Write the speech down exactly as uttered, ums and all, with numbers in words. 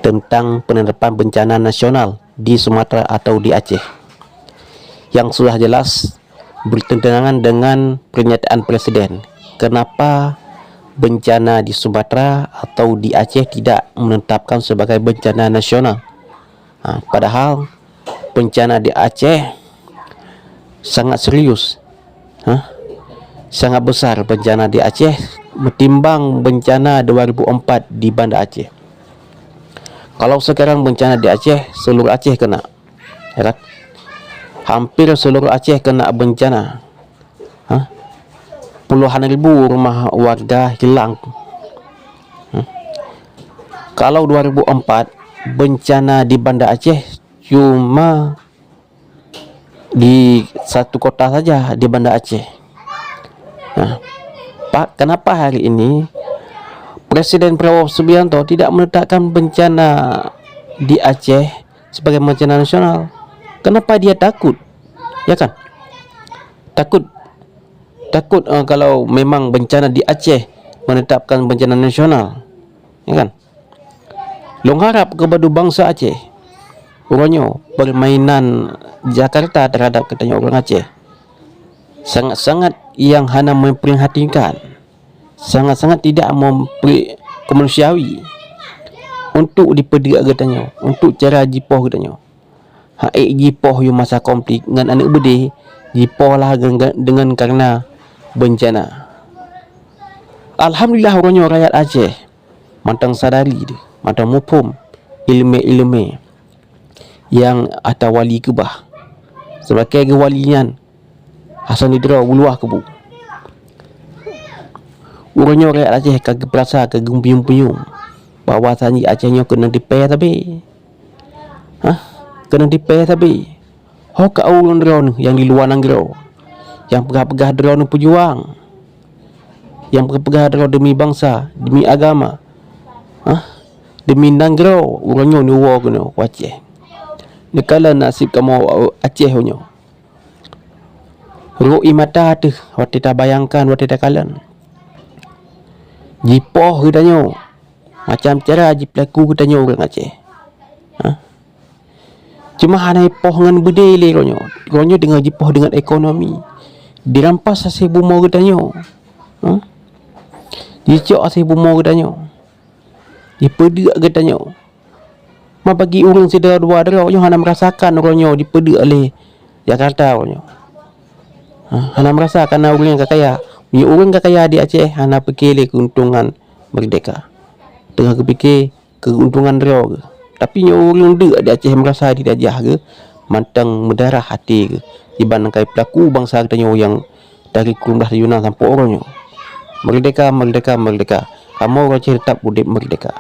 tentang penerapan bencana nasional di Sumatera atau di Aceh, yang sudah jelas bertentangan dengan pernyataan Presiden. Kenapa bencana di Sumatera atau di Aceh tidak menetapkan sebagai bencana nasional? Ha, padahal bencana di Aceh sangat serius. Ha? Sangat besar bencana di Aceh metimbang bencana dua ribu empat di Banda Aceh. Kalau sekarang bencana di Aceh, seluruh Aceh kena. Ya kan? Hampir seluruh Aceh kena bencana. Ha? Puluhan ribu rumah warga hilang. Ha? Kalau dua ribu empat, bencana di Banda Aceh cuma di satu kota saja, di Banda Aceh. Nah, Pak, kenapa hari ini Presiden Prabowo Subianto tidak menetapkan bencana di Aceh sebagai bencana nasional? Kenapa dia takut? Ya kan? Takut, takut, eh, kalau memang bencana di Aceh menetapkan bencana nasional. Ya kan? Lôn harap kepada bangsa Aceh, uroe nyoe permainan Jakarta terhadap geutanyoe ureuëng Aceh sangat-sangat yang hana memprihatinkan, sangat-sangat tidak mempri-, kemanusiawi untuk dipeudeuek geutanyoe, untuk cara jipoh geutanyoe. Hak ék jipoh yôh masa konflik ngon aneuëk beudé, jipoh lah gen-, dengan karena bencana. Alhamdulillah, uroe nyoe rakyat Aceh mantong sadari deh, mantong muphom iéleumé-iéleumé nyang ata wali keubah. Sebagai geuwali nyan, hana sidroe buluwah kubu. Uroe nyoe rakyat Aceh ka geupeurasa, ka geumiyuem-miyuem bahwa saji Aceh nyoe keuneuk dipée sabe. Hah? Keuneuk dipée sabe. Ho ka ureuëng droeneuh nyang di luwa nanggroe, nyang peugah-peugah droeneuh peujuang, nyang peugah-peugah droe demi bansa, demi agama, hah? Demi nanggroe, uroe nyoe neuwoe keunoe u Aceh. Neukalon naseb kamoe Aceh nyoe. Rhot ie mata teuh watée tabayangkan, watée takalon. Jipoh geutanyoe, macam cara jipeulaku geutanyoe ureuëng Aceh. Hah? Cuma hana jipoh ngon beudé lé uroe nyoe. Uroe nyoe deungon jipoh deungon ekonomi. Dirampas hase bumoe geutanyoe. Hah? Jicok hase bumoe geutanyoe. Jipeudeuek geutanyoe. Ma bagi ureuëng sidroe dua droe nyoe hana meurasakan uroe nyoe jipeudeuek lé Jakarta uroe nyoe. Ha, hana meurasa karena ureuëng nyang ka kaya. Meunyoe ureuëng ka kaya di Aceh hana pike lé keuntungan merdeka. Teungoh geupike keuntungan droe geuh. Tapi nyoe ureuëng deuk di Aceh meurasa dijajah geuh, mantong meudarah até geuh. Iban nangkai peulaku bansa geutanyoe nyang dari kureueng blah tujoh na sampoe uroe nyoe. Merdeka, merdeka, merdeka. Kamoe ureuëng Aceh teutap udeb merdeka.